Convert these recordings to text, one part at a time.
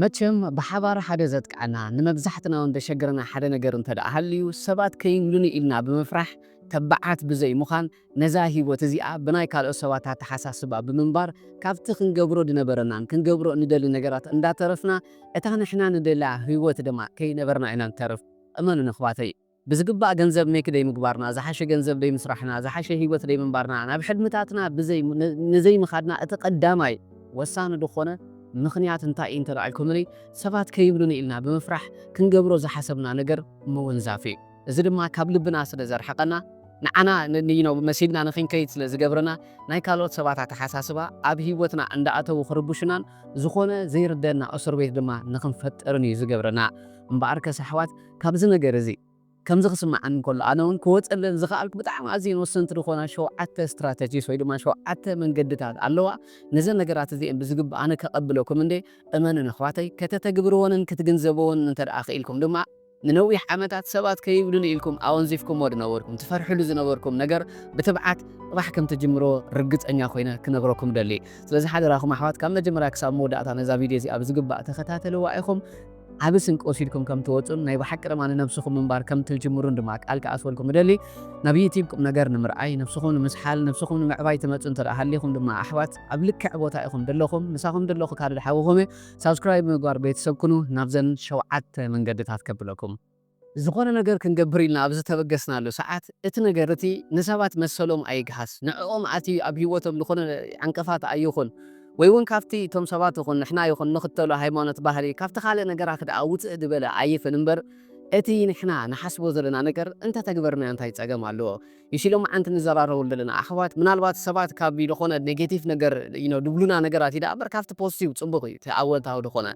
መቸም ብሓባር ሓደ ዘጥቅዓና ንመብዛሕትና እውን ዘሸግረና ሓደ ነገር እንተ ደኣ ሃልዩ ሰባት ከይብሉኒ ኢልና ብምፍራሕ ተባዓት ብዘይ ምዃን ነዛ ህይወት እዚኣ ብናይ ካልኦት ሰባት ኣተሓሳስባ ብምንባር ካብቲ ክንገብሮ ዝነበረናን ክንገብሮ እንደሊ ነገራት እንዳተረፍና እታ ንሕና ንደላ ህይወት ድማ ከይነበርና ኢና ንተርፍ። እመኑን ኣሕዋተይ ብዝግባእ ገንዘብ ሜክ ደይ ምግባርና ዝሓሸ ገንዘብ ደይ ምስራሕና ዝሓሸ ህይወት ደይ ምንባርና ናብ ሕልምታትና ብዘይ ንዘይ ምኻድና እቲ ቀዳማይ ወሳኒ ዝኾነ ምኽንያት እንታይ እዩ እንተደኣልኩምኒ ሰባት ከይብሉኒ ኢልና ብምፍራሕ ክንገብሮ ዝሓሰብና ነገር ምውንዛፍ እዩ። እዚ ድማ ካብ ልብና ስለ ዘርሕቐና ንዓና መሲልና ንክንከይድ ስለ ዝገብረና ናይ ካልኦት ሰባት ኣተሓሳስባ ኣብ ህይወትና እንዳኣተዉ ክርብሹናን ዝኾነ ዘይርደና እስር ቤት ድማ ንክንፈጥርን እዩ ዝገብረና። እምበኣርከስ ኣሕዋት ካብዚ ነገር እዚ ከምዚ ክስምዓኒ እንከሎ ኣነ እውን ክወፀለን ዝኽኣልኩ ብጣዕሚ ኣዝየን ወሰንቲ ዝኾና ሸውዓተ ስትራተጂስ ወይ ድማ ሸውዓተ መንገድታት ኣለዋ። ነዘን ነገራት እዚአን ብዝግባእ ኣነ ከቐብለኩም እንደ እመኑ ነኽዋተይ ከተተግብርዎንን ክትግንዘብዎንን እንተ ደኣ ክኢልኩም ድማ ንነዊሕ ዓመታት ሰባት ከይብሉኒ ኢልኩም ኣወንዚፍኩሞ ዝነበርኩም ትፈርሕሉ ዝነበርኩም ነገር ብትብዓት ጥራሕ ከም ትጅምሮ ርግፀኛ ኮይነ ክነግረኩም ደሊ። ስለዚ ሓደራኹም ኣሕዋት ካብ መጀመርያ ክሳብ መወዳእታ ነዛ ቪድዮ እዚኣ ብዝግባእ ተኸታተልዋ ኢኹም። ዓቢ ስንቂ ወሲድኩም ከም ትወጹን ናይ ብሓቂ ድማ ንነብስኹም ምንባር ከም ትጅምሩን ድማ ቃል ክኣትወልኩም እደሊ። ናብ ዩቲብ ቁም ነገር ንምርኣይ ነብስኹም ንምስሓል ነብስኹም ንምዕባይ ትመጹ እንተ ደኣ ሃሊኹም ድማ ኣሕዋት ኣብ ልክዕ ቦታ ኢኹም ዘለኹም ምሳኹም ዘለኹ ካልድ ሓውኹም ሳብስክራይብ ምግባር ቤተሰብ ኩኑ። ናብዘን ሸውዓተ መንገድታት ከብለኩም ዝኾነ ነገር ክንገብር ኢልና ኣብ ዝተበገስናሉ ሰዓት እቲ ነገር እቲ ንሰባት መሰሎም ኣይግሃስ ንዕኦም ኣትዩ ኣብ ህይወቶም ዝኾነ ዕንቅፋት ኣይኹን ወይ እውን ካብቲ እቶም ሰባት ይኹን ንሕና ይኹን ንኽተሎ ሃይማኖት ባህሊ ካብቲ ካልእ ነገራት ደኣ ውፅእ ዝበለ ኣይፍን እምበር እቲ ንሕና ንሓስቦ ዘለና ነገር እንተተግበርና እንታይ ፀገም ኣለዎ? ይሲ ሎማዓንቲ ንዘራረበሉ ዘለና ኣሕዋት ምናልባት ሰባት ካብ ዝኾነ ኔጌቲቭ ነገር ድብሉና ነገራት ይዳ እምበር ካብቲ ፖዚቲቭ ፅቡቕ እዩ እቲ ኣወንታዊ ዝኾነ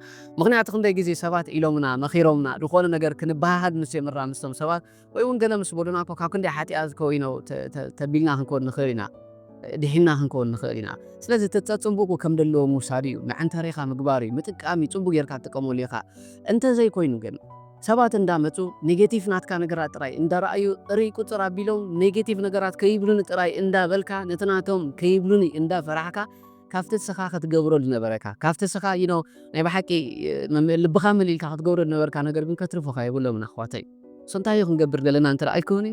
ምክንያቱ ክንደይ ግዜ ሰባት ኢሎምና መኺሮምና ዝኾነ ነገር ክንበሃሃል ምስ የምራ ምስቶም ሰባት ወይ እውን ገለ ምስ በሉና እኮ ካብ ክንደይ ሓጢኣት እኮ ኢኖ ተቢልና ክንከውን ንኽእል ኢና ድሒና ክንከውን ንኽእል ኢና። ስለዚ ተፀፅንቡቁ ከም ደለዎ ምውሳድ እዩ መዐንተሪኻ ምግባር እዩ ምጥቃም እዩ ፅቡቅ ጌርካ ትጥቀመሉ ኢኻ። እንተዘይኮይኑ ግን ሰባት እንዳመፁ ኔጌቲቭ ናትካ ነገራት ጥራይ እንዳረኣዩ ጥርይ ቁፅር ኣቢሎም ኔጌቲቭ ነገራት ከይብሉኒ ጥራይ እንዳበልካ ነቲ ናቶም ከይብሉኒ እንዳፈራሕካ ካብቲ ስኻ ክትገብሮ ዝነበረካ ካብቲ ስኻ you know ናይ ብሓቂ ልብኻ መሊልካ ክትገብሮ ዝነበርካ ነገር ግን ከትርፉኻ የብሎም ኣሕዋተይ። So እንታይ እዩ ክንገብር ዘለና እንተ ደኣ ኢልኩምኒ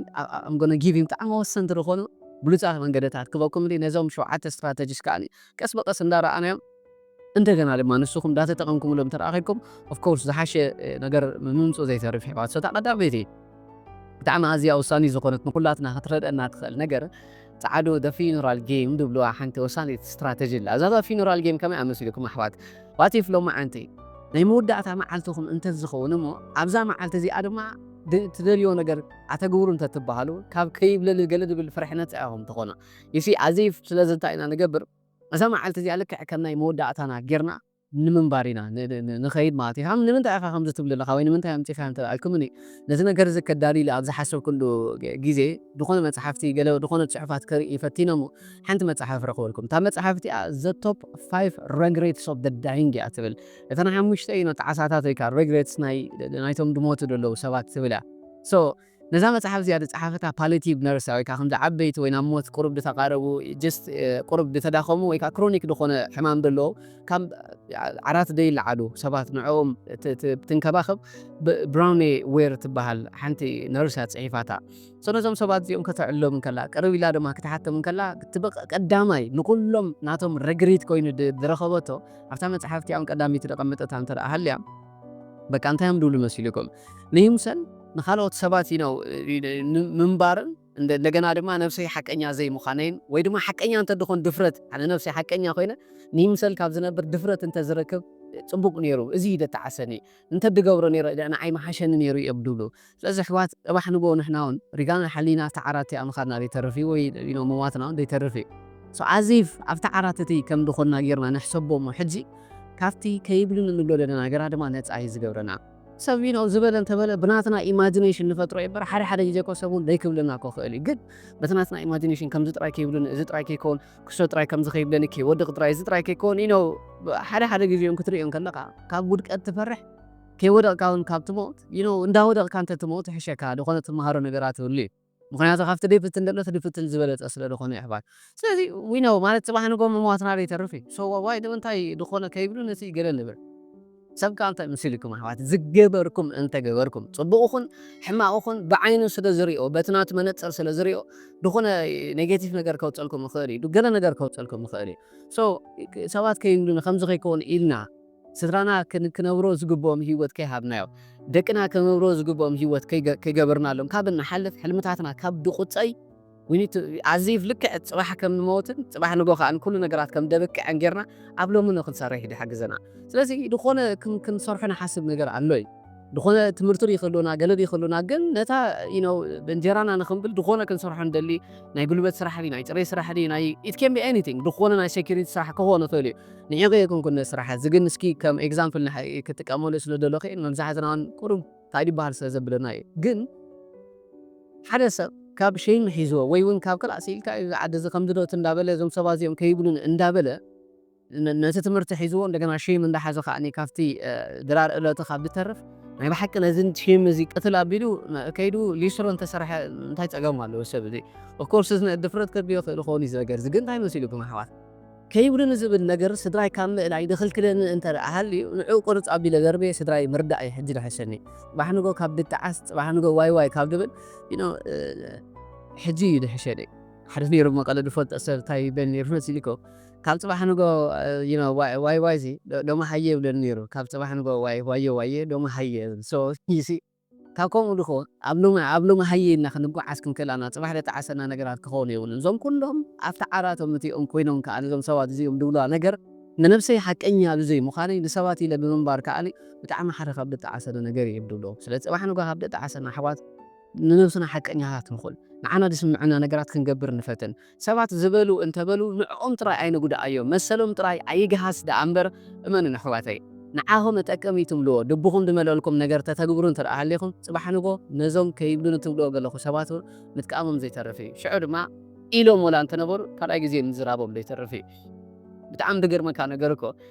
I'm gonna give you ብጣዕሚ ወሰንቲ ዝኾኑ ብሉፃት መንገድታት ክበኩም ነዞም ሸውዓተ ስትራተጂስ ከዓኒ ቀስ ብቀስ እንዳረኣናዮም እንደገና ድማ ንስኹም እንዳተጠቐምኩምሎም እንተ ደኣ ኮይንኩም of course ዝሓሸ ነገር ምምፅኡ ዘይተርፍ ኣሕዋት። So እታ ቀዳመይቲ ብጣዕሚ ኣዝያ ወሳኒ ዝኾነት ንኩላትና ክትረድአና ትኽእል ነገር ፃዕዱ the funeral game ዝብልዋ ሓንቲ ወሳኒት ስትራተጂ ኣላ። እዛ the funeral game ከመይ ኣመሲልኩም ኣሕዋት? What if ሎማዓንቲ ናይ መወዳእታ መዓልትኹም እንተዝኸውን እሞ ኣብዛ መዓልቲ እዚኣ ድማ ትደልዮ ነገር ኣተግብሩ እንተትበሃሉ ካብ ከይብለኒ ገለ ዝብል ፍርሒ ነፃ ኢኹም ትኾኑ። You see as if ስለዚ እንታይ ኢና ንገብር እዛ መዓልቲ እዚኣ ልክዕ ከም ናይ መወዳእታና ጌርና ንምንባር ኢና ንኸይድ ማለት እዩ። ንምንታይ ኢኻ ከምዚ ትብል ኣለኻ ወይ ንምንታይ ኣምፂኻ እንተ ኣልኩምኒ ነዚ ነገር እዚ ከዳልዩ ኢለ ኣብ ዝሓሰብኩሉ ግዜ ዝኾነ መፅሓፍቲ ገለ ዝኾነ ፅሑፋት ከርኢ ፈቲነ እሞ ሓንቲ መፅሓፍ ረኽበልኩም። እታ መፅሓፍ እቲኣ The Top Five Regrets of the Dying እያ ትብል። እተን ሓሙሽተ ኢኖ ጣዕሳታት ወይ ከዓ ሬግሬትስ ናይቶም ዝሞቱ ዘለዉ ሰባት ትብል እያ። So ነዛ መጽሓፍ እዚኣ ዝጸሓፈታ ፓሊቲቭ ነርስ ወይ ከዓ ከምዚ ዓበይቲ ወይ ናብ ሞት ቁሩብ ዝተቓረቡ ጀስት ቁሩብ ዝተዳኸሙ ወይ ከዓ ክሮኒክ ዝኾነ ሕማም ዘለዎ ካብ ዓራት ዘይለዓሉ ሰባት ንዕኦም ትንከባኸብ ብራውኔ ዌር ትበሃል ሓንቲ ነርስ እያ ጽሒፋታ። So ነዞም ሰባት እዚኦም ከተዕሎም እንከላ ቅርብ ኢላ ድማ ክትሓቶም እንከላ እቲ ቀዳማይ ንኩሎም ናቶም ረግሪት ኮይኑ ዝረኸበቶ ኣብታ መጽሓፍቲ ኣን ቀዳሚት ዘቐመጠታ እንተ ደኣ ሃልያ በቃ እንታይ እዮም ድብሉ መሲልኩም ንይምሰል ንኻልኦት ሰባት ነው ምንባርን እንደገና ድማ ነብሰይ ሓቀኛ ዘይምዃነይን ወይ ድማ ሓቀኛ እንተድኾን ድፍረት ኣነ ነብሰይ ሓቀኛ ኮይነ ንይምሰል ካብ ዝነብር ድፍረት እንተዝረክብ ፅቡቅ ነይሩ እዚ ይደተዓሰኒ እንተድገብሮ ነይረ ንዓይ መሓሸኒ ነይሩ እዮም ድብሉ ስለዚ ኣሕዋት ፅባሕ ንግሆ ንሕና እውን ሪጋና ሓሊና ተዓራት እያ ምኻድና ዘይተርፍ እዩ ወይ ምዋትና እውን ዘይተርፍ እዩ ኣዚፍ ኣብቲ ዓራት እቲ ከም ዝኾንና ጌርና ንሕሰቦ እሞ ሕጂ ካብቲ ከይብሉኒ እንብሎ ዘለና ነገራት ድማ ነፃ እዩ ዝገብረና። ሰብ you know ዝበለ እንተበለ ብናትና ኢማጂኔሽን ንፈጥሮ እምበር ሓደ ሓደ ግዜ እኮ ሰብ እውን ደይክብለና እኮ ክእል እዩ ግን በቲ ናትና ኢማጂኔሽን ከምዚ ጥራይ ከይብሉኒ እዚ ጥራይ ከይከውን ክሶ ጥራይ ከምዚ ከይብለኒ ከይወድቕ ጥራይ እዚ ጥራይ ከይከውን you know ሓደ ሓደ ግዜ እውን ክትርእዮ ከለካ ካብ ውድቀት ትፈርሕ ከይወደቕካ እውን ካብ ትሞት you know እንዳወደቕካ እንተ ትሞት ይሕሸካ ዝኾነ ትመሃሮ ነገራት ይህሉ እዩ ምክንያቱ ካብቲ ደይፍትን ደሎ እቲ ድፍትን ዝበለፀ ስለ ዝኾነ ይሕባል ስለዚ we know ማለት ፅባሕ ንጎ ምሟትና ደይተርፍ እዩ so why ንምንታይ ዝኾነ ከይብሉ ነቲ ገለ ንብል ሰብ ከዓ እንታይ መሲልኩም ኣሕዋት? ዝገበርኩም እንተገበርኩም፣ ጽቡቕ ኹን ሕማቕ ኹን ብዓይኑ ስለ ዝሪኦ፣ በቲ ናቱ መነጽር ስለ ዝሪኦ፣ ዝኾነ ኔጌቲቭ ነገር ከውጸልኩም ይኽእል እዩ፣ ገለ ነገር ከውጸልኩም ይኽእል እዩ። So ሰባት ከይብሉኒ ከምዚ ከይከውን ኢልና ስድራና ክን- ክነብሮ ዝግብኦም ህይወት ከይሃብናዮ፣ ደቅና ክነብሮ ዝግብኦም ህይወት ከይገ- ከይገበርናሎም ካብ እንሓልፍ፣ ሕልምታትና ካብ ድቁጸይ፣ we need to- ኣዚፍ ልክዕ ጽባሕ ከም ንመውትን ጽባሕ ንጎ ከዓ ንኩሉ ነገራት ከም ደብቅዐን ጌርና ኣብ ሎሚ ንክንሰርሕ ይድሓግዘና። ስለዚ ዝኾነ ክን- ክንሰርሖ ንሓስብ ነገር ኣሎ እዩ። ዝኾነ ትምህርቲ ድዩ ክህልወና፣ ገለ ድዩ ክህልወና፣ ግን ነታ you know እንጀራና ንክንብል ዝኾነ ክንሰርሖ ንደሊ፣ ናይ ጉልበት ስራሕ ድዩ፣ ናይ ጥሬ ስራሕ ድዩ፣ ናይ it can be anything፣ ዝኾነ ናይ ሴኩሪቲ ስራሕ ክኾን ይኽእል እዩ። ንዒቐ የኮንኩን ነዚ ስራሕ እዚ፣ ግን እስኪ ከም ኤግዛምፕል ንሓ- ክጥቀመሉ ስለ ደለኹ እየ፣ መብዛሕትና እውን ቁሩብ እንታይ ድበሃል ስለ ዘብለና እዩ። ግን ሓደ ሰብ ካብ ሼም ሒዝዎ ወይ እውን ካብ ክላእ ስኢልካ እዩ፣ እዚ ዓዲ እዚ ከምዚ ዶ እቲ እንዳበለ፣ እዞም ሰባት እዚኦም ከይብሉን እንዳበለ ነ- ነቲ ትምህርቲ ሒዝዎ እንደገና ሼም እንዳሓዘ ከዓኒ ካብቲ እ፣ ድራር እለቱ ካብ ዝተርፍ ናይ ብሓቂ ነዚ ሼም እዚ ቅትል ኣቢሉ እ፣ ከይዱ ሊስትሮ እንተሰርሐ እንታይ ጸገም ኣለዎ ሰብ እዚ? ኦፍኮርስ እዚ ናይ ድፍረት ከድልዮ ይኽእል ይኸውን እዩ እዚ ነገር እዚ፣ ግን እንታይ መሲሉኩም ኣሕዋት? ከይብሉኒ ዝብል ነገር ስድራይ ካብ ምእላይ ድኽልክለኒ እንተ ደኣ ሃልዩ ንዕኡ ቁርጽ ኣቢለ ደርብየ ስድራይ ምርዳእ እዩ ሕጂ ድሕሸኒ። ጽባሕ ንጎ ካብ ድጠዓስ፣ ጽባሕ ንጎ ዋይ ዋይ ካብ ድብል you know እ፣ ሕጂ እዩ ድሕሸኒ። ሓደ ነይሩ መቐለ ድፈልጦ ሰብ እንታይ ይበል ነይሩ መሲልኩም? ካብ ጽባሕ ንጎ you know ዋይ ዋይ ዋይ እዚ ዶ- ዶማ ሃየ ይብለኒ ነይሩ። ካብ ጽባሕ ንጎ ዋይ ዋየ ዋየ ዶማ ሃየ ይብል። So you see ካብ ከምኡ ድኾን ኣብ ሎሚ ኣብ ሎሚ ሃየ ኢልና ክንጓዓዝ ክንክእል ኣለና። ጽባሕ ደጠዓሰና ነገራት ክኸውን የብሉን። እዞም ኩሎም ኣብቲ ዓራቶም እቲኦም ኮይኖም ከኣ እዞም ሰባት እዚኦም ድብልዋ ነገር ንነብሰይ ሓቀኛ ብዘይ ምዃነይ ንሰባት ኢለ ብምንባር ከኣ ብጣዕሚ ሓደ ካብ ደጠዓሰኒ ነገር እዩ ድብሎ። ስለ ጽባሕ ንጎ ካብ ደጠዓሰና ኣሕዋት ንነብስና ሓቀኛታት ንኹን። ንዓና ዝስምዐና ነገራት ክንገብር ንፈትን። ሰባት ዝበሉ እንተበሉ ንዕኦም ጥራይ ኣይንጉድኣዮም፣ መሰሎም ጥራይ ኣይግሃስ ደኣ እምበር፣ እመኑኒ ኣሕዋተይ፣ ንዓኹም እጠቅም እዩ ትብልዎ፣ ልብኹም ዝመልአልኩም ነገር ተተግብሩ እንተ ደኣ ሃሊኹም፣ ጽባሕ ንጎ ነዞም ከይብሉኒ ትብልዎ ዘለኹ ሰባት እውን ምጥቃሞም ዘይተርፍ እዩ። ሽዑ ድማ ኢሎም ወላ እንተነበሩ ካልኣይ ግዜ ምዝራቦም ዘይተርፍ እዩ። ብጣዕሚ ዝገርመካ ነገር እኮ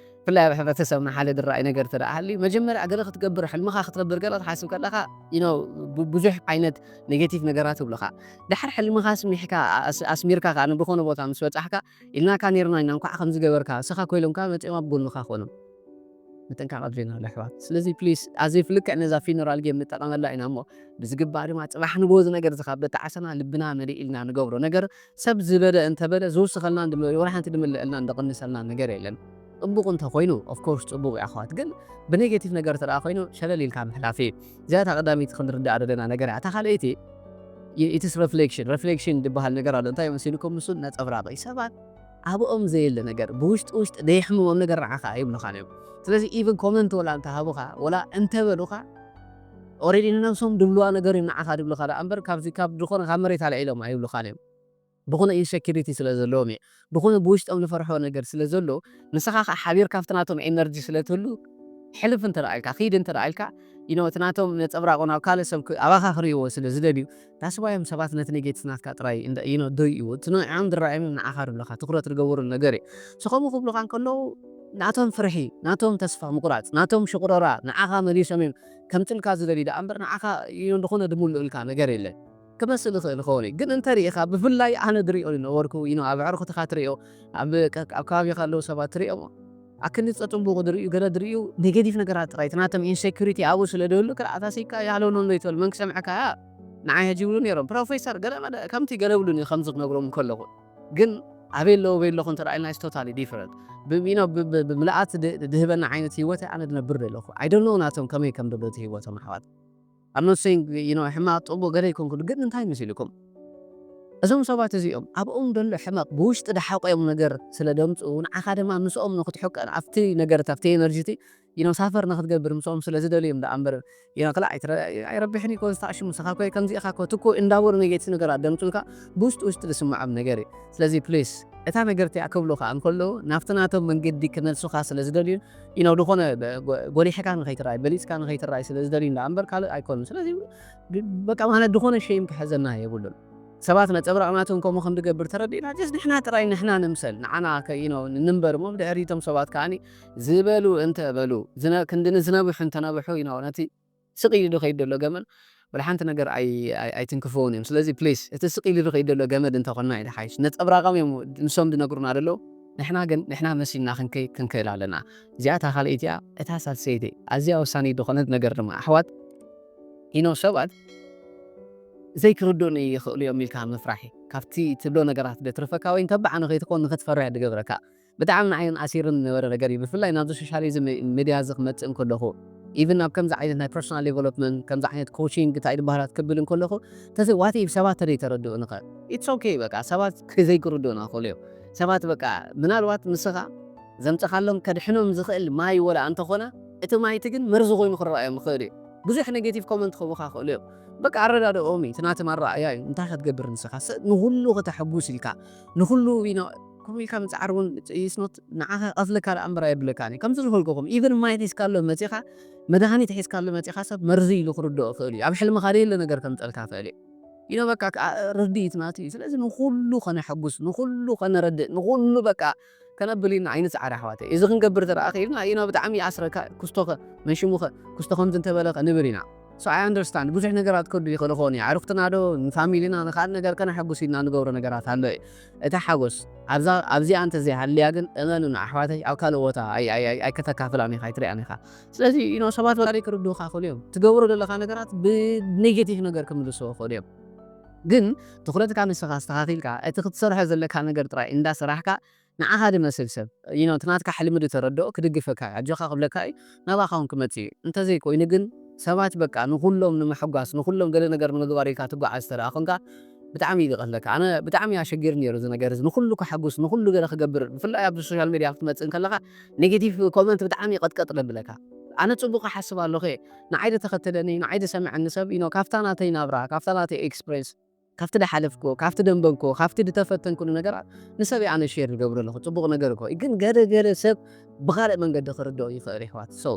ብፍላይ ኣብ ሕብረተሰብና ሓደ ዝረኣይ ነገር እንተ ደኣ ሃልዩ፣ መጀመርያ ገለ ክትገብር፣ ሕልምኻ ክትገብር ገለ ክትሓስብ ከለኻ you know ቡ- ብዙሕ ዓይነት ኔጌቲቭ ነገራት ይብሉኻ። ድሓር ሕልምኻ ኣስሚሕካ ኣስ- ኣስሚርካ ከኣ ንዝኾነ ቦታ ምስ በጻሕካ ኢልናካ ኔርና ኢና እንኳዕ ከምዚ ገበርካ፣ ንስኻ እኮ ኢሎምካ መጺኦም ኣብ ጎንኻ ኮኖም። ምጥንቃቕ ኣድልየና ኣሎ ኣሕዋት። ስለዚ ፕሊስ ኣዚፍ ልክዕ ነዛ ፊነራል ጌም ንጠቐመላ ኢና እሞ ብዝግባእ ድማ ጽባሕ ንግሆ እዚ ነገር እዚ ካብ በጣዕሰና ልብና መሊእ ኢልና ንገብሮ ነገር ሰብ ዝበለ እንተበለ ዝውስኸልና እንድምልእ ወላ ሓንቲ ድምልአልና እንደቕንሰልና ነገር የለን። ጽቡቕ እንተኾይኑ ኦፍኮርስ ጽቡቕ እዩ ኣሕዋት፣ ግን ብኔጌቲቭ ነገር ተደኣ ኮይኑ ሸለል ኢልካ ምሕላፍ እዩ። እዚኣ እታ ቀዳመይቲ ክንርዳእ ዘለና ነገር እያ። እታ ካልኣይቲ ኢትስ ሬፍሌክሽን ሬፍሌክሽን ዝበሃል ነገር ኣሎ። እንታይ መሲልኩም? ንሱ ነጸብራቕ እዩ። ሰባት ኣብኦም ዘየለ ነገር ብውሽጢ ውሽጢ ደየሕምሞም ነገር ንዓኻ ኣይብሉኻን እዮም። ስለዚ ኢቭን ኮመንት ወላ እንተሃቡኻ ወላ እንተበሉኻ ኦሬዲ ንነብሶም ድብልዋ ነገር እዮም ንዓኻ ድብሉኻ ደኣ እምበር ካብዚ ካብ ዝኾነ ካብ መሬት ኣልዒሎም ኣይብሉኻን እዮም። ብኾነ ኢንሴኪሪቲ ስለ ዘለዎም እዩ። ብኾነ ብውሽጦም ዝፈርሖ ነገር ስለ ዘሎ ንስኻ ከዓ ሓቢርካ ኣብቲ ናቶም ኤነርጂ ስለ ትህሉ ሕልፍ እንተ ደኣ ኢልካ ኺድ እንተ ደኣ ኢልካ you know እቲ ናቶም ነፀብራቑ ናብ ካልእ ሰብ ክ- ኣባኻ ክርእይዎ ስለ ዝደልዩ that's why እዮም ሰባት ነቲ ኔጌቲቭ ናትካ ጥራይ እንዳ- you know ደይዎ እቲ ንዕኦም ዝረኣዮም ንዓኻ ዝብለኻ ትኩረት ዝገብሩ ነገር እዩ። So ከምኡ ክብሉኻ እንከለዉ ናቶም ፍርሒ ናቶም ተስፋ ምቁራፅ ናቶም ሽቑረራ ንዓኻ መሊሶም እዮም ከምፅልካ ዝደልዩ ደኣ እምበር ንዓኻ you know ዝኾነ ድምልኡልካ ነገር የለን። ክመስል ይኽእል ይኸውን እዩ ግን እንተ ርኢኻ ብፍላይ ኣነ ዝሪኦ ዝነበርኩ you know ኣብ ኣዕሩኽትኻ ትሪኦ ኣብ ቅ- ኣብ ከባቢኻ ኣለዉ ሰባት ትሪኦም ኣክኒ ፀፅቡቑ ዝርእዩ ገለ ዝርእዩ ኔጌቲቭ ነገራት ጥራይ እቲ ናቶም ኢንሴኩሪቲ ኣብኡ ስለ ዝህሉ ክልኣታ ሲካ ያለውሎም ዘይትብል መን ክሰምዐካ እያ ንዓይ ሕጂ ይብሉ ነይሮም ፕሮፌሰር ገለ መለ ከምቲ ገለ ብሉኒ ከምዚ ክነግሮም ከለኹ ግን ኣበይ ኣለዉ ኣበይ ኣለኹ እንተ ኢልና ቶታሊ ዲፈረንት ብምልኣት ድህበና ዓይነት ህይወት ኣነ ዝነብር ዘለኹ ኣይደለዉ ናቶም ከመይ ከም ዘሎ እቲ ህይወቶም ኣሕዋት I'm not saying you know ሕማቕ ፅቡቕ ገለ ይኮንኩ ግን እንታይ መሲልኩም እዞም ሰባት እዚኦም ኣብኦም ዘሎ ሕመቕ ብውሽጢ ድሓቆዮም ነገር ስለ ደምፅኡ ንዓኻ ድማ ምስኦም ንክትሕቀን ኣብቲ ነገር ኣብቲ ኤነርጂቲ you know ሳፈር ንክትገብር ምስኦም ስለ ዝደልዮም ደኣ እምበር you know ክላ ኣይትረ- ኣይረብሕን ይኮን ዝተኣሽሙ ንስኻ ኮ ከምዚ ኢኻ ኮ ትኮ እንዳበሉ ኔጌቲቭ ነገራት ደምፁልካ ብውሽጢ ውሽጢ ዝስምዖም ነገር እዩ ስለዚ ፕሊስ እታ ነገር እቲኣ ክብሉኻ እንከለዉ ናብቲ ናቶም መንገዲ ክመልሱኻ ስለ ዝደልዩ you know ዝኾነ ጎ- ጎሊሕካ ንኸይትረኣይ በሊፅካ ንኸይትረኣይ ስለ ዝደልዩ ደኣ እምበር ካልእ ኣይኮኑን ስለዚ በቃ ማለት ዝኾነ ሸይም ክሕዘና የብሉን ሰባት ነፀብራቕ ናቶም ከምኡ ከም ዝገብር ተረዲእና ጀስ ንሕና ጥራይ ንሕና ንምሰል ንዓና ከይኖ ንንበር እሞ ብድሕሪቶም ሰባት ከዓኒ ዝበሉ እንተ በሉ ዝነ- ክንዲ ንዝነብሑ እንተነብሑ you know ነቲ ስቕ ኢሉ ዝኸይድ ዘሎ ገመድ ወላ ሓንቲ ነገር ኣይ- ኣይ- ኣይትንክፍዎን እዮም ስለዚ ፕሊስ እቲ ስቕ ኢሉ ዝኸይድ ዘሎ ገመድ እንተኾንና እዩ ዝሓይሽ ነፀብራቐም እዮም ንሶም ዝነግሩና ዘለዉ ንሕና ግን ንሕና መሲልና ክንክእል ኣለና። እዚኣ እታ ካልኣይቲ እያ። እታ ሳልሰይቲ ኣዝያ ወሳኒ ዝኾነት ነገር ድማ ኣሕዋት ኢኖ ሰባት ዘይክርዱኒ ይኽእሉ እዮም ኢልካ ምፍራሕ ካብቲ ትብሎ ነገራት ደትርፈካ ወይ እንተበዓ ንኸይትኮን ንኽትፈርሕ ድገብረካ። ብጣዕሚ ንዓይን ኣሲርን ነበረ ነገር እዩ። ብፍላይ ናብዚ ሶሻሊዝም ሚድያ እዚ ክመፅእ እንከለኹ ኢቭን ኣብ ከምዚ ዓይነት ናይ ፐርሶናል ዴቨሎፕመንት ከምዚ ዓይነት ኮቺንግ እንታይ ድባህላት ክብል እንከለኹ ተዘ ዋት ኢፍ ሰባት ተደይ ተረድኡ ንኸ ኢትስ ኦኬ በቃ ሰባት ዘይክርድኡና ክእሉ እዮም። ሰባት በቃ ምናልባት ንስኻ ዘምፀኻሎም ከድሕኖም ዝኽእል ማይ ወላ እንተኾነ እቲ ማይቲ ግን መርዚ ኮይኑ ክረኣዮም ይኽእል እዩ። ብዙሕ ኔጌቲቭ ኮመንት ክህቡኻ ክእሉ እዮም። በቃ ኣረዳድኦም እዩ እቲ ናትም ኣረኣእያ እዩ። እንታይ ክትገብር ንስኻ ንኹሉ ከተሐጉስ ኢልካ ንኹሉ ኢኖ ከምኡ ኢልካ ምፅዓር እውን ኢስኖት ንዓኻ ቀትልካ ደኣ እምበር ኣየብለካን እዩ። ከምዚ ዝበልኩኹም ኢቨን ማየት ሒዝካሎም መፂኻ መድሃኒት ሒዝካሉ መፂኻ ሰብ መርዚ ኢሉ ክርድኦ ይኽእል እዩ። ኣብ ሕልምኻ ደየለ ነገር ከምፀልካ ይኽእል እዩ። ኢኖ በቃ ርድኢት ናት እዩ። ስለዚ ንኹሉ ከነሐጉስ ንኹሉ ከነረድእ ንኹሉ በቃ ከነብል ኢና ኣይንፅዓር ኣሕዋተይ። እዚ ክንገብር ተረኣ ክኢልና ኢኖ ብጣዕሚ ይኣስረካ ክስቶኸ መንሽሙኸ ክስቶ ከምዚ እንተበለኸ ንብል ኢና። So I understand ብዙሕ ነገራት ከዱ ይኽእል ኾን እዩ ኣዕሩኽትና ዶ ንፋሚሊና ንኻል ነገር ከነሐጉስ ኢልና ንገብሮ ነገራት ኣሎ እዩ። እታ ሓጎስ ኣብዚኣ እንተዘይሃልያ ግን እመኑን ኣሕዋተይ ኣብ ካልእ ቦታ ኣይከተካፍላን ኢኻ ኣይትሪኣን ኢኻ። ስለዚ ኢኖ ሰባት ወላዲ ክርድኡኻ ክእሉ እዮም። ትገብሮ ዘለኻ ነገራት ብኔጌቲቭ ነገር ክምልስዎ ክእሉ እዮም። ግን ትኹረትካ ንስኻ ኣስተኻኺልካ እቲ ክትሰርሖ ዘለካ ነገር ጥራይ እንዳሰራሕካ ንዓኻ ድመስል ሰብ ኢኖ እቲ ናትካ ሕልሚ ድተረድኦ ክድግፈካ እዩ ኣጆኻ ክብለካ እዩ። ናባኻ እውን ክመፅእ እዩ። እንተዘይኮይኑ ግን ሰባት በቃ ንኹሎም ንምሕጓስ ንኹሎም ገለ ነገር ንምግባር ኢልካ ትጓዓዝ ዝተረኣ ኮንካ ብጣዕሚ እዩ ዝቐትለካ። ኣነ ብጣዕሚ ኣሸጊር ነይሩ እዚ ነገር እዚ ንኹሉ ክሓጉስ ንኹሉ ገለ ክገብር ብፍላይ ኣብዚ ሶሻል ሚድያ ክትመፅእ እንከለኻ ኔጌቲቭ ኮመንት ብጣዕሚ እዩ ቀጥቀጥ ለብለካ። ኣነ ፅቡቕ ክሓስብ ኣለኹ ንዓይ ድተኸተለኒ ንዓይ ድሰምዐኒ ሰብ ኢኖ ካብታ ናተይ ናብራ ካብታ ናተይ ኤክስፕሬንስ ካብቲ ድሓለፍክዎ ካብቲ ደንበብክዎ ካብቲ ድተፈተንክሉ ነገራት ንሰብ ኣነ ሼር ዝገብረ ኣለኹ ፅቡቕ ነገር እኮ ግን ገለ ገለ ሰብ ብኻልእ መንገዲ ክርድኦ ይኽእል ይሕዋት ሰው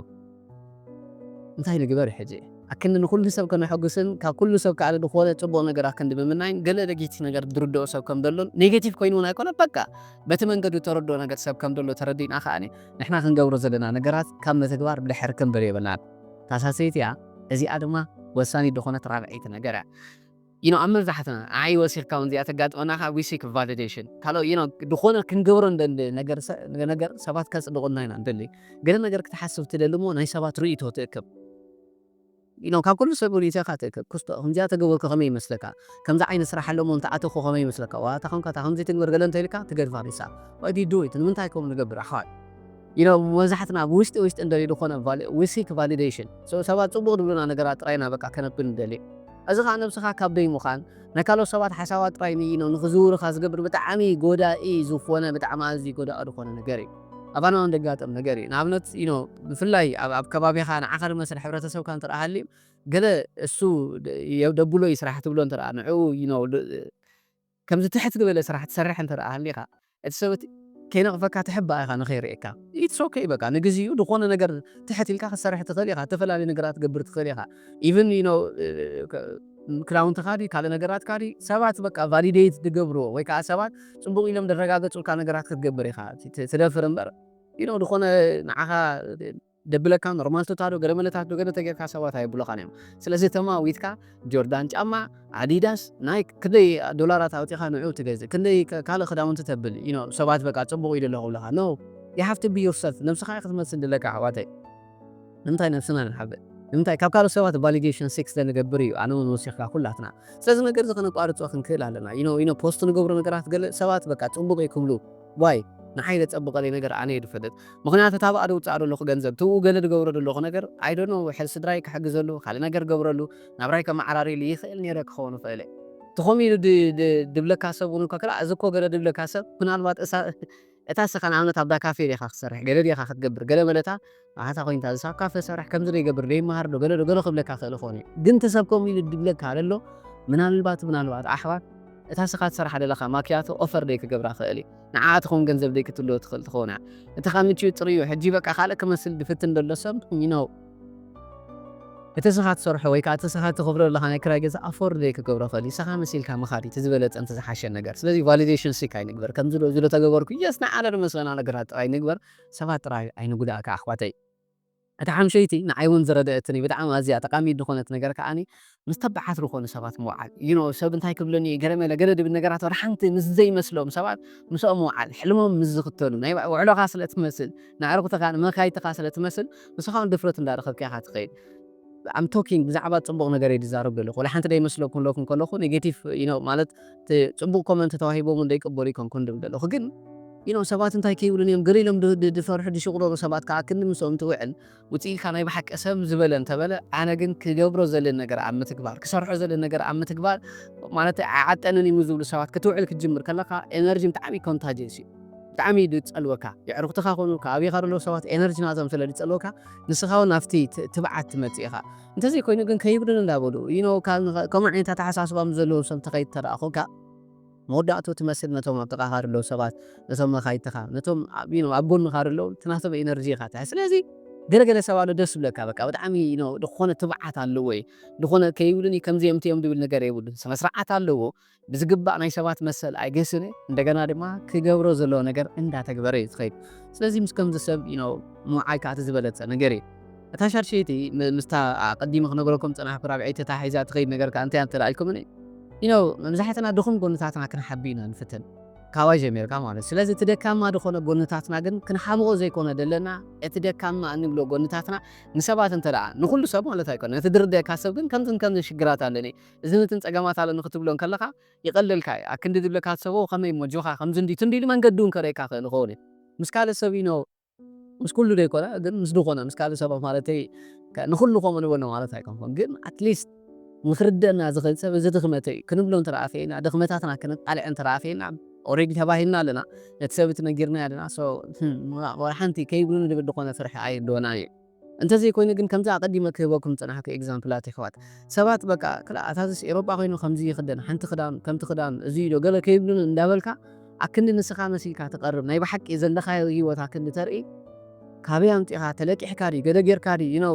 እንታይ ንግበር ሕጂ ኣክንዲ ንኩሉ ሰብ ከነሐጉስን ካብ ኩሉ ሰብ ከኣ ዝኾነ ፅቡቕ ነገር ኣክንዲ ብምናይን ገለ ደጊቲ ነገር ዝርድኦ ሰብ ከም ዘሎን ኔጌቲቭ ኮይኑ እውን ኣይኮነ በቃ በቲ መንገዱ ተረድኦ ነገር ሰብ ከም ዘሎ ተረዲእና ከኣ ንሕና ክንገብሮ ዘለና ነገራት ካብ ምትግባር ብድሕር ክንብል የብልናን። ታሳሰይቲ እያ እዚኣ ድማ ወሳኒ ዝኾነት ራብዐይቲ ነገር እያ። you know ኣብ መብዛሕትና ንዓይ ወሲኽካ እውን እዚኣ ተጋጥመና ካብ we seek validation ካልኦ you know ዝኾነ ክንገብሮ እንደሊ ነገር ሰባት ከፅድቑልና ኢና እንደሊ ገለ ነገር ክትሓስብ ትደሊ እሞ ናይ ሰባት ርእይቶ ትእክብ you know ካብ ኩሉ ሰብ ርእይቶኻ ትእክብ ክስቶ ከምዚኣ ተገበርኩ ከመይ ይመስለካ ከምዚ ዓይነት ስራሕ ኣለሞ እንተኣተኹ ከመይ ይመስለካ ዋታ ከምካ ከምዚ ትግበር ገለ እንተኢልካ ትገድፋ ሪሳ ወይ ዲዱ ንምንታይ ከምኡ ንገብር ኣሕዋት you know መብዛሕትና ብውሽጢ ውሽጢ እንደሊ ዝኾነ we seek validation ሰባት ፅቡቕ ዝብሉና ነገራት ጥራይና በቃ ከነብል ንደሊ እዚ ከዓ ነብስኻ ካብ ደይ ምዃን ናይ ካልኦት ሰባት ሓሳባት ጥራይ ንኢኖ ንኽዝውርኻ ዝገብር ብጣዕሚ ጎዳኢ ዝኾነ ብጣዕሚ ኣዝዩ ጎዳኢ ዝኾነ ነገር እዩ ኣባና እውን ደጋጠም ነገር እዩ ንኣብነት ኢኖ ብፍላይ ኣብ ከባቢኻ ንዓኻ ዝመስል ሕብረተሰብካ እንተ ሃልዩ ገለ እሱ ደብሎ እዩ ስራሕ ትብሎ እንተ ንዑ ከምዚ ትሕት ዝበለ ስራሕ ትሰርሕ እንተ ሃሊኻ እቲ ሰብ ከይነቕፈካ ትሕባእ ኢኻ ንኸይርእየካ it's okay በቃ ንግዚኡ ዝኾነ ነገር ትሕት ኢልካ ክትሰርሕ ትኽእል ኢኻ ዝተፈላለዩ ነገራት ትገብር ትኽእል ኢኻ even you know ክዳውንትኻ ድዩ ካልእ ነገራትካ ድዩ ሰባት በቃ ቫሊዴት ዝገብርዎ ወይ ከዓ ሰባት ፅቡቕ ኢሎም ዘረጋገፁልካ ነገራት ክትገብር ኢኻ ትደፍር እምበር you know ዝኾነ ንዓኻ ደብለካ ኖርማል ቱታ ዶ ገለ መለታት ዶ ገለ ተጌርካ ሰባት ኣየብሉኻን እዮም ስለዚ ተማዊትካ ጆርዳን ጫማ ኣዲዳስ ናይ ክንደይ ዶላራት ኣውፂኻ ንዑ ትገዝእ ክንደይ ካልእ ክዳውንቲ ተብል you know ሰባት በቃ ፅቡቕ ኢሉ ኣለኹ ብለኻ no you have to be yourself ነብስኻ ክትመስል ድለካ ኣሕዋተይ ንምንታይ ነብስና ንሓብእ ንምንታይ ካብ ካልኦት ሰባት validation seek ስለንገብር እዩ ኣነ እውን ወሲኽካ ኩላትና ስለዚ ነገር እዚ ከነቋርፆ ክንክእል ኣለና you know you know post ንገብሮ ነገራት ገለ ሰባት በቃ ፅቡቕ እዩ ክብሉ why ንዓይ ዘፀብቐለይ ነገር ኣነ እየ ዝፈልጥ ምኽንያቱ እታ ብኣ ደውፅኣ ዘለኹ ገንዘብ ትብኡ ገለ ዝገብሮ ዘለኹ ነገር I don't know ሕዚ ስድራይ ክሕግዘሉ ካልእ ነገር ገብረሉ ናብራይ ከመዓራርየሉ ይኽእል ነይረ ክኸውን ይኽእል እየ ትኾም ኢሉ ድብለካ ሰብ እውን እኳ ክላ እዚ እኮ ገለ ድብለካ ሰብ ምናልባት እሳ እታ ስኻ ንኣብነት ኣብዳ ካፌ ዲኻ ክትሰርሕ ገለ ዲኻ ክትገብር ገለ መለታ ኣታ ኮይንታ ዝሳብ ካፈ ሰርሕ ከምዚ ዘይገብር ዘይመሃር ዶ ገለ ዶ ገለ ክብለካ ክእል ኾን እዩ ግን ተሰብ ከምኡ ኢሉ ድብለካ ለሎ ምናልባት ምናልባት ኣሕዋት እታ ስኻ ትሰርሓ ዘለኻ ማክያቶ ኦፈር ደይ ክገብራ ክእል እዩ ንዓኣ ትኸውን ገንዘብ ደይ ክትልዎ ትኽእል ትኸውን እያ እቲ ኻምችዩ ጥርዩ ሕጂ በቃ ካልእ ክመስል ድፍትን ደሎ ሰብ you know እቲ ስኻ ትሰርሖ ወይ ከዓ እቲ ስኻ ትኸፍሎ ዘለኻ ናይ ክራይ ገዛ ኣፎርድ ደይ ክገብሮ ክእል እዩ ስኻ መሲልካ ምኻድ እቲ ዝበለፀ እንተ ዝሓሸ ነገር ስለዚ validation seek ኣይንግበር ከምዚ ዶ እዚ ዶ ተገበርኩ yes ንዓና ዝመስለና ነገራት ጥራይ ንግበር ሰባት ጥራይ ኣይንጉዳእካ ኣሕዋተይ እታ ሓምሸይቲ ንዓይ እውን ዝረደአትኒ ብጣዕሚ ኣዝያ ጠቃሚት ዝኾነት ነገር ከዓኒ ምስ ተባዓት ዝኾኑ ሰባት ምውዓል። You know፣ ሰብ እንታይ ክብለኒ እዩ፣ ገለ መለ ገለ ድብል ነገራት ወላ ሓንቲ ምስ ዘይመስሎም ሰባት ምስኦም ምውዓል፣ ሕልሞም ምስ ዝኽተሉ፣ ናይ ውዕሎኻ ስለ ትመስል፣ ንኣዕሩኽትኻ ንመኻይትኻ ስለ ትመስል፣ ንስኻ እውን ድፍረት እንዳረኸብካ ኢኻ ትኸይድ። I'm talking ብዛዕባ ጽቡቕ ነገር እየ ዝዛረብ ዘለኹ። ወላ ሓንቲ ደይመስለኩም ለኩም ከለኹ ኔጌቲቭ፣ you know፣ ማለት እቲ ጽቡቕ ኮመንት ተዋሂቦም እንደይቅበሉ ይኮንኩን ድብል ዘለኹ። ግን you know፣ ሰባት እንታይ ከይብሉን እዮም፣ ገለ ኢሎም ድ- ድ- ድፈርሑ ድሽቕረሩ ሰባት ከዓ ክንዲ ምስኦም ትውዕል ውፅኢልካ ናይ ብሓቂ ሰብ ዝበለ እንተበለ፣ ኣነ ግን ክገብሮ ዘለን ነገር ኣብ ምትግባር፣ ክሰርሖ ዘለን ነገር ኣብ ምትግባር፣ ማለት ኣይዓጠንን እዩ ዝብሉ ሰባት ክትውዕል ክትጅምር ከለካ ኤነርጂ ብጣዕሚ ኮንታጀስ እዩ። ብጣዕሚ እዩ ዝፀልወካ። የዕሩኽትኻ ኮኑ፣ ካባቢኻ ዘለዉ ሰባት ኤነርጂ ናቶም ስለ ዝፀልወካ፣ ንስኻ እውን ኣብቲ ት- ትብዓት ትመፅእ ኢኻ። እንተዘይኮይኑ ግን ከይብሉን እንዳበሉ፣ you know፣ ካብ ከምኡ ዓይነት ኣተሓሳስባ ምስ ዘለዎም ሰብ ተኸይድ ተረኣኹካ፣ መወዳእቱ ትመስል ነቶም ኣብ ጥቓኻ ዘለዉ ሰባት፣ ነቶም መኻይትኻ፣ ነቶም ኣብ you know፣ ኣብ ጎንኻ ዘለዉ፣ እቲ ናቶም ኤነርጂ ኢኻ ትሕዝ። ስለዚ ገለገለ ሰብ ኣሎ ደስ ዝብለካ፣ በቃ ብጣዕሚ you know፣ ዝኾነ ትብዓት ኣለዎ እዩ። ዝኾነ ከይብሉን እዩ ከምዚኦም እዮም ድብል ነገር የብሉን። ስነ ስርዓት ኣለዎ። ብዝግባእ ናይ ሰባት መሰል ኣይገስን። እንደገና ድማ ክገብሮ ዘለዎ ነገር እንዳተግበረ እዩ ዝኸይድ። ስለዚ ምስ ከምዚ ሰብ you know፣ ምውዓል ከዓ እቲ ዝበለጸ ነገር እዩ። እታ ሻድሸይቲ ም- ምስታ ኣቐዲመ ክነግረኩም ዝጸናሕኩ ራብዐይቲ ተታሒዛ ትኸይድ ነገር ከዓ እንታይ እንተ ኢልኩምኒ፣ you know፣ መብዛሕትና ድኹም ጎንታትና ክንሓቢ ኢና ንፍትን። ካባይ ጀሚርካ ማለት። ስለዚ እቲ ደካማ ዝኾነ ጎንታትና ግን ክንሓምቆ ዘይኮነ ደለና፣ እቲ ደካማ እንብሎ ጎንታትና ንሰባት እንተ ደኣ፣ ንኹሉ ሰብ ማለት ኣይኮነ፣ እቲ ዝርደካ ሰብ ግን ከምዝን ከምዝን ሽግራት ኣለኒ፣ እዝን እትን ጸገማት ኣለኒ ክትብሎ እንከለኻ ይቐለልካ እዩ። ኣክንዲ ዝብለካ ሰብ ከመይ እሞ ጆኻ ከምዚ እንዲ ትንዲ ኢሉ መንገዱ እንከረካ ክእል ይኸውን እዩ። ምስ ካልእ ሰብ you know፣ ምስ ኩሉ ዘይኮነ ግን ምስ ዝኾነ ምስ ካልእ ሰባት ማለተይ ከ- ንኹሉ ከምኡ ንበሎ ማለት ኣይኮንኩን፣ ግን ኣትሊስት ንክርደና ዝኽእል ሰብ እዚ ድኽመተይ እዩ ክንብሎ እንተ ደኣ ክኢልና፣ ድኽመታትና ክነቃልዕ እንተ ደኣ ክኢልና፣ ኦልሬዲ ተባሂልና ኣለና፣ ነቲ ሰብ እቲ ነጊርና ኣለና። So፣ ህም፣ ወላ ሓንቲ ከይብሉኒ ዝብል ዝኾነ ፍርሒ ኣይህልወናን እዩ። እንተዘይኮይኑ ግን ከምዚ ኣቐዲመ ክህበኩም ዝጸናሕኩ ኤግዛምፕላት ይሕዋት፣ ሰባት በቃ ክላ ኣታዝስ ኤሮጳ ኮይኑ ከምዚ ይኽደን፣ ሓንቲ ክዳን ከምቲ ክዳን እዚ ኢዶ ገለ ከይብሉኒ እንዳበልካ ኣክንዲ ንስኻ መሲልካ ትቐርብ፣ ናይ ብሓቂ ዘለኻዮ ህይወት ኣክንዲ ተርኢ፣ ካበይ ኣምጺኻ ተለቂሕካ ድዩ ገለ ጌርካ ድዩ you know፣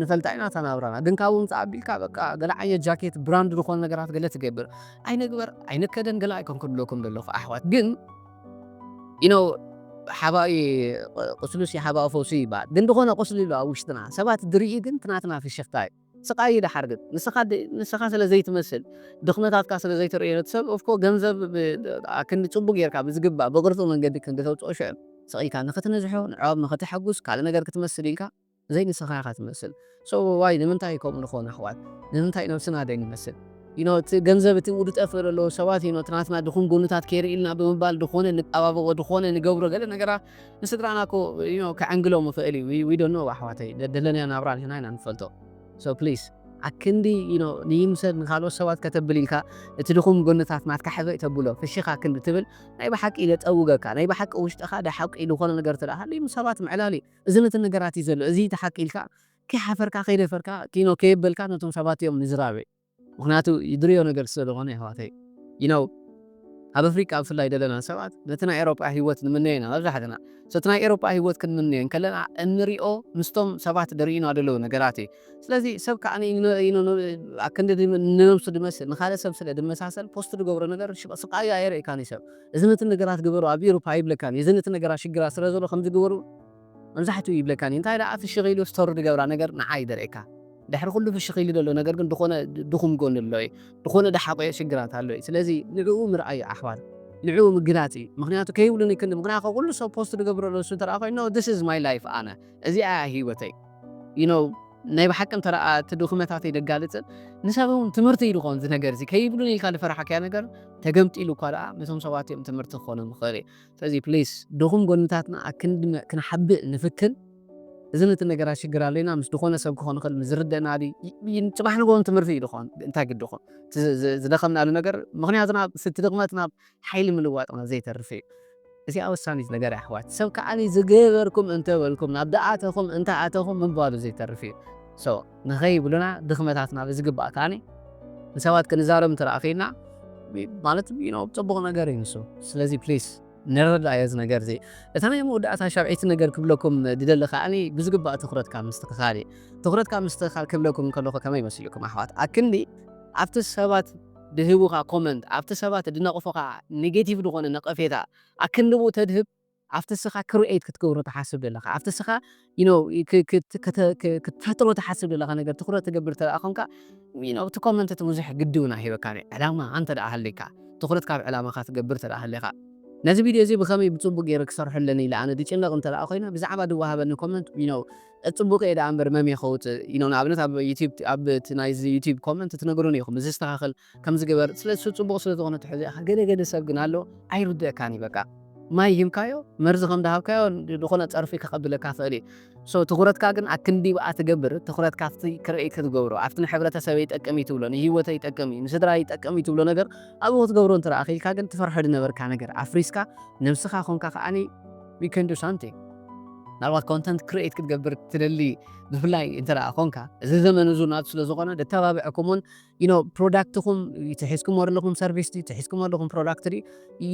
ንፈልጣ ኢና እታ ናብራና። ግን ካብኡ ምጽእ ኣቢልካ በቃ ገለ ዓይነት ጃኬት ብራንድ ዝኾነ ነገራት ገለ ትገብር፣ ኣይንግበር ኣይንከደን ገለ ኣይኮንኩ ድብለኩም ዘለኹ ኣሕዋት። ግን you know፣ ሓባኢ ቁስሉስ ሓባኢ ፈውሱ ይበሃል። ግን ዝኾነ ቁስሊ ኣሎ ኣብ ውሽጥና ሰባት ድርኢ ግን ትናትና ፍሽኽታ እዩ። ስቃይ እዩ ደሓር ግን ንስኻ ድ- ንስኻ ስለ ዘይትመስል፣ ድኽመታትካ ስለ ዘይትርእዮ ነቲ ሰብ ኦፍኮ ገንዘብ ብ- ኣክንዲ ጽቡቅ ጌርካ ብዝግባእ ብቅርጹ መንገዲ ክንዲ ተውጽኦ ሽዕብ ስቕ ኢልካ ንኽትነዝሖ፣ ንዕኦም ንኽተሐጉስ፣ ካልእ ነገር ክትመስል ኢልካ ዘይንስኻ ኢኻ ትመስል። So ዋይ ንምንታይ ከምኡ ንኾን ኣሕዋት? ንምንታይ ነብስና ደይንመስል? You know፣ እቲ ገንዘብ እቲ ውድጠፍ ዘለዎ ሰባት you know፣ እቲ ናትና ድኹም ጎንታት ከይርኢ ኢልና ብምባል ዝኾነ ንጣባበቆ፣ ዝኾነ ንገብሮ ገለ ነገራ ንስድራና እኮ you know፣ ከዐንግሎም ይኽእል እዩ። We- we don't know ኣሕዋተይ፣ ደ- ደለናዮ ናብራ ንሕና ኢና ንፈልጦ። So please ኣክንዲ you know፣ ንይምሰል ንካልኦት ሰባት ከተብል ኢልካ እቲ ድኹም ጎንታት ናትካ ሕበ ተብሎ ፍሽኻ ክንዲ ትብል ናይ ብሓቂ ኢለ ጠውገካ። ናይ ብሓቂ ውሽጥኻ ደሓቂ ዝኾነ ነገር ተደኣ ሃልዩ ምስ ሰባት ምዕላል እዩ። እዚ ነቲ ነገራት እዩ ዘሎ። እዚ ተሓቂ ኢልካ ከይሓፈርካ ከይደፈርካ you know፣ ከየበልካ ነቶም ሰባት እዮም ንዝራበ። ምክንያቱ ይድርዮ ነገር ስለዝኾነ ኣሕዋተይ you know፣ ኣብ ኣፍሪቃ ብፍላይ ደለና ሰባት ነቲ ናይ ኤሮጳ ህይወት ንምነዮ ኢና መብዛሕትና። So እቲ ናይ ኤሮጳ ህይወት ክንምነዮ እንከለና እንሪኦ ምስቶም ሰባት ደርእዩና ደለዉ ነገራት እዩ። ስለዚ ሰብ ከዓ ን- ን- ን- ኣክንዲ ድም- ንነብሱ ድመስል ንካልእ ሰብ ስለ ድመሳሰል ፖስት ዝገብሮ ነገር ሽቕ- ስቃዩ ኣየርእካን እዩ ሰብ። እዚ ነቲ ነገራት ግበሩ ኣብ ኤሮፓ ይብለካን እዩ። እዚ ነቲ ነገራት ሽግራት ስለ ዘሎ ከምዚ ግበሩ መብዛሕትኡ ይብለካን እዩ። እንታይ ደኣ ፍሽኽ ኢሉ ስቶሪ ዝገብራ ነገር ንዓ ይደርእካ። ድሕሪ ኩሉ ፍሽኽ ኢሉ ዘሎ ነገር ግን ዝኾነ ድኹም ጎኒ ኣሎ እዩ። ዝኾነ ደሓቆዮ ሽግራት ኣሎ እዩ። ስለዚ ንዕኡ ምርኣዩ ኣሕዋት፣ ንዕኡ ምግላጽ እዩ። ምክንያቱ ከይብሉኒ ክንዲ ምክንያቱ ኩሉ ሰብ ፖስት ዝገብሮ ዘሎ እሱ እንተ ደኣ ኮይኑ this is my life ኣነ እዚኣ እያ ህይወተይ you know፣ ናይ ብሓቂ እንተ ደኣ እቲ ድኹመታተይ ደጋልጽን ንሰብ እውን ትምህርቲ እዩ ዝኾን እዚ ነገር እዚ ከይብሉኒ ኢልካ ዝፈራሓካዮ ነገር ተገምጢሉ እኳ ደኣ ነቶም ሰባት እዮም ትምህርቲ ክኾኖም ይኽእል እዩ። ስለዚ ፕሊስ ድኹም ጎንታትና ኣክንዲ መ- ክንሓብእ ንፍትን። እዚ ነቲ ነገራት ሽግር ኣለና ምስ ዝኾነ ሰብ ክኾን ይኽእል ምስ ዝርደና ድዩ ይ- ይ- ጽባሕ ንግሆን ትምህርቲ እዩ ዝኾን እንታይ ግድኹም እቲ ዝ- ዝ- ዝደኸምናሉ ነገር ምክንያቱ ናብ ስቲ ድኽመት ናብ ሓይሊ ምልዋጥና ዘይተርፍ እዩ። እዚኣ ወሳኒት ነገር ኣሕዋት ሰብ ከዓኒ ዝገበርኩም እንተበልኩም ናብ ደኣተኹም እንተኣተኹም ምባሉ ዘይተርፍ እዩ። So ንኸይብሉና ድኽመታትና ብዝግባእ ከዓኒ ንሰባት ክንዛረብ እንተረኣኸና ማለት you know፣ ጽቡቕ ነገር እዩ ንሱ። ስለዚ ፕሊስ ንረዳእዮ እዚ ነገር እዚ። እታ ናይ መወዳእታ ሻብዐይቲ ነገር ክብለኩም ዝደሊ ከዓኒ ብዝግባእ ትኹረትካ ምስትኽኻል እዩ። ትኹረትካ ምስትኽኻል ክብለኩም እንከለኹ ከመይ መሲልኩም ኣሕዋት? ኣክንዲ ኣብቲ ሰባት ድህቡኻ ኮመንት ኣብቲ ሰባት ድነቕፉኻ ኔጌቲቭ ዝኾነ ነቐፌታ ኣክንዲ ብኡ ተድህብ ኣብቲ ስኻ ክሪኤት ክትገብሮ ትሓስብ ዘለኻ ኣብቲ ስኻ you know ክትፈጥሮ ትሓስብ ዘለኻ ነገር ትኩረት ትገብር ተደኣ ኮንካ እቲ ኮመንት እቲ ብዙሕ ግዲ እውን ኣይህበካ ዕላማ እንተ ደኣ ሃልካ ትኩረት ካብ ዕላማኻ ትገብር ተደኣ ሃልካ ነዚ ቪድዮ እዚ ብኸመይ ብፅቡቅ ገይረ ክሰርሑ ኣለኒ ኢለ ኣነ ድጭነቕ እንተ ደኣ ኮይነ ብዛዕባ ድወሃበኒ ኮመንት you know ፅቡቅ እየ ደኣ እምበር መም የኸውፅእ you know ንኣብነት ኣብ ዩቲብ ኣብ ናይዚ ዩቲብ ኮመንት ትነግሩን ኢኹም እዚ ዝተኻኸል ከም ዝገበር ስለ እሱ ጽቡቕ ስለ ዝኾነ ትሕዞ ኢኻ። ገለ ገለ ሰብ ግን ኣሎ ኣይርድእካን እዩ በቃ ማይ ሂምካዮ መርዚ ከም ዝሃብካዮ ዝኾነ ጸርፊ ከቐብለካ ክእል እዩ። So ትኹረትካ ግን ኣክንዲ ብኣ ትገብር ትኹረትካ ኣብቲ ክርኢ ክትገብሮ ኣብቲ ንሕብረተሰበይ ይጠቅም እዩ ትብሎ ንህይወተይ ይጠቅም እዩ ንስድራ ይጠቅም እዩ ትብሎ ነገር ኣብኡ ክትገብሮ እንተ ደኣ ኽኢልካ ግን ትፈርሖ ዝነበርካ ነገር ኣፍሪስካ ነብስኻ ኾንካ ከኣኒ you can do something ናልባት ኮንተንት ክሪኤት ክትገብር ትደሊ ብፍላይ እንተ ደኣ ኾንካ እዚ ዘመን እዚ ናቱ ስለ ዝኾነ ደተባብዐኩም እውን you know ፕሮዳክትኹም ትሒዝኩም ኣለኹም ሰርቪስ ትሒዝኩም ኣለኹም ፕሮዳክት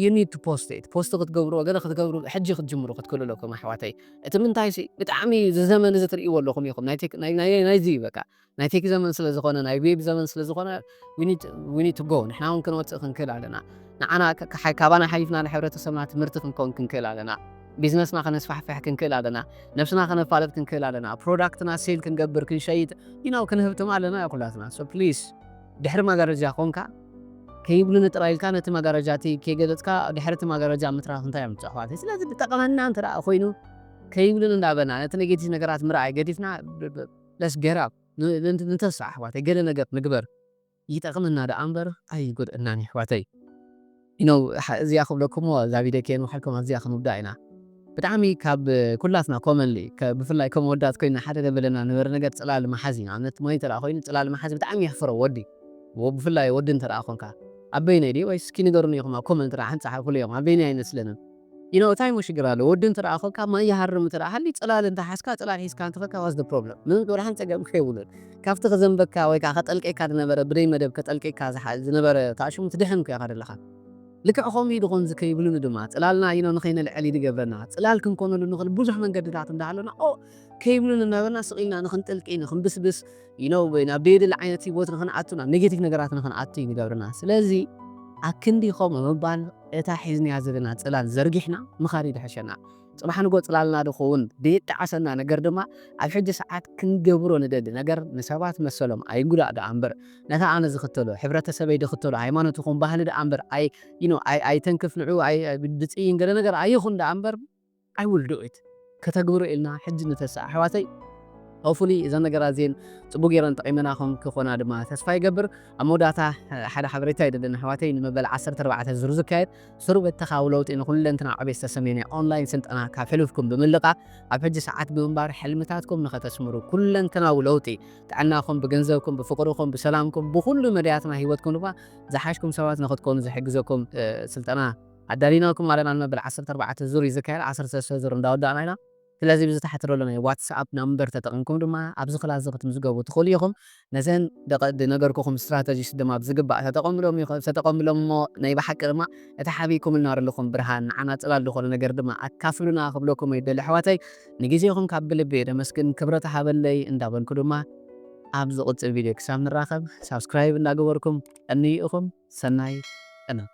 you need to post it ፖስት ክትገብሩ ገለ ክትገብሩ ሕጂ ክትጅምሩ ክትክእሉ ኣለኩም ኣሕዋተይ እቲ ምንታይ ሲ ብጣዕሚ እዚ ዘመን እዚ ትርእይዎ ኣለኹም ኢኹም ናይዚ በቃ ናይ ቴክ ዘመን ስለ ዝኾነ ናይ ዌብ ዘመን ስለ ዝኾነ we need to go ንሕና እውን ክንወፅእ ክንክእል ኣለና ንዓና ካባና ሓሊፍና ንሕብረተሰብና ትምህርቲ ክንከውን ክንክእል ኣለና ቢዝነስና ከነስፋሕፍሕ ክንክእል ኣለና ነብስና ከነፋለጥ ክንክእል ኣለና ፕሮዳክትና ሴል ክንገብር ክንሸይጥ you know ክንህብትም ኣለና ኩላትና so please ድሕሪ መጋረጃ ኮንካ ከይብሉኒ ጥራይ ኢልካ ነቲ መጋረጃ እቲ ከይገለፅካ ድሕሪ እቲ መጋረጃ ምትራፍ እንታይ እዮም ኣሕዋተይ ስለዚ ዝጠቐመና እንተ ደኣ ኮይኑ ከይብሉኒ እንዳበና ነቲ ኔጌቲቭ ነገራት ምርኣይ ገዲፍና let's get up ንተስፋ ኣሕዋተይ ገለ ነገር ንግበር ይጠቕመና ደኣ እምበር ኣይጎድእናን የሕዋተይ you know እዚኣ ክብለኩሞ እዛ ቪድዮ ከየንውሓልኩም ኣብዚኣ ክንውዳእ ኢና ብጣዕሚ ካብ ኩላትና ኮመንሊ ብፍላይ ከም ወዳት ኮይና ሓደ ደበለና ንበር ነገር ፅላል መሓዝ ኢና ኣብነት ሞይ እንተ ኮይኑ ፅላል መሓዝ ብጣዕሚ የሕፍሮ ወዲ ብፍላይ ወዲ እንተ ኮንካ ኣበይነይ ድዩ ወይ እስኪ ንገሩኒ ኢኹም ኣብ ኮመንት ራ ሓንፃሓፉሉ እዮም ኣበይነይ ኣይመስለንን you know እንታይ ሞ ሽግር ኣሎ ወዲ እንተ ኮንካ ማይ ይሃርም እንተ ሃሊ ፅላል እንተ ሓዝካ ፅላል ሒዝካ እንተ ኮንካ was the problem ምንም ወላ ሓንቲ ፀገም ከይብሉን ካብቲ ከዘንበካ ወይ ከዓ ከጠልቀካ ዝነበረ ብደይ መደብ ከጠልቀካ ዝነበረ ተኣሽሙ ትድሕን ኮ ኢኻ ዘለኻ ልክዕ ከምኡ ኢሉ ኮን ዝከይብሉኒ ድማ ፅላልና you know ንኸይነልዕል ይድገብረና ፅላል ክንኮነሉ ንኽእል ብዙሕ መንገድታት እንዳሃለና ኦ ከይብሉን እናበልና ስቕ ኢልና ንኽንጥልቂ ንኽንብስብስ you know ናብ ደየድሊ ዓይነት ህይወት ንኽንኣቱ ናብ ኔጌቲቭ ነገራት ንኽንኣቱ እዩ ዝገብርና ስለዚ ኣክንዲ ከምኡ ምባል እታ ሒዝናያ ዘለና ፅላል ዘርጊሕና ምኻድ ይድሕሸና ፅባሕ ንጎ ፅላልና ድኸውን ደየጣዓሰና ነገር ድማ ኣብ ሕጂ ሰዓት ክንገብሮ ንደሊ ነገር ንሰባት መሰሎም ኣይጉዳእ ደኣ እምበር ነታ ኣነ ዝኽተሎ ሕብረተሰበይ ድኽተሎ ሃይማኖት ይኹን ባህሊ ደኣ እምበር ኣይተንክፍ ንዑ ድፅይን ገለ ነገር ኣይኹን ደኣ እምበር I will do it ከተግብሮ ኢልና ሕጂ ንተስኣ ኣሕዋተይ hopefully እዘን ነገራት እዚን ፅቡቅ ገይረን ጠቂመናኹም ክኾና ድማ ተስፋ ይገብር ኣብ መወዳእታ ሓደ ሓበሬታ ይደልን ኣሕዋተይ ንመበል ዓሰርተ ኣርባዕተ ዙር ዝካየድ ስሩብ እተኻዊ ለውጢ ንኩለንትና ዕቤት ዝተሰመየ ናይ ኦንላይን ስልጠና ካብ ሕሉፍኩም ብምልቃ ኣብ ሕጂ ሰዓት ብምንባር ሕልምታትኩም ንኸተስምሩ ኩለንትናዊ ለውጢ ጥዕናኹም ብገንዘብኩም ብፍቅርኹም ብሰላምኩም ብኩሉ መድያትና ህይወትኩም ድማ ዝሓሽኩም ሰባት ንኽትኮኑ ዝሕግዘኩም ስልጠና ኣዳሊናልኩም ኣለና ንመበል ዓሰርተ ኣርባዕተ ዙር እዩ ዝካየድ ዓሰርተ ሰለስተ ዙር እንዳወዳእና ኢና ስለዚ ብዝተሓተረሉ ናይ ዋትስኣፕ ናምበር ተጠቒምኩም ድማ ኣብዚ ክላስ እዚ ክትምዝገቡ ትኽእሉ ኢኹም ነዘን ዝነገርኩኹም ስትራተጂስ ድማ ብዝግባእ ተጠቐምሎም ኢኹም ተጠቐምሎም እሞ ናይ ብሓቂ ድማ እቲ ሓቢእኩምልና ዘለኹም ብርሃን ንዓና ፅላል ዝኾነ ነገር ድማ ኣካፍሉና ክብለኩም ይደሊ ኣሕዋተይ ንግዜኹም ካብ ብልቢ የደመስግን ክብረት ሃበለይ እንዳበልኩ ድማ ኣብ ዝቕፅል ቪድዮ ክሳብ ንራኸብ ሳብስክራይብ እንዳገበርኩም ቀንይእኹም ሰናይ ቀና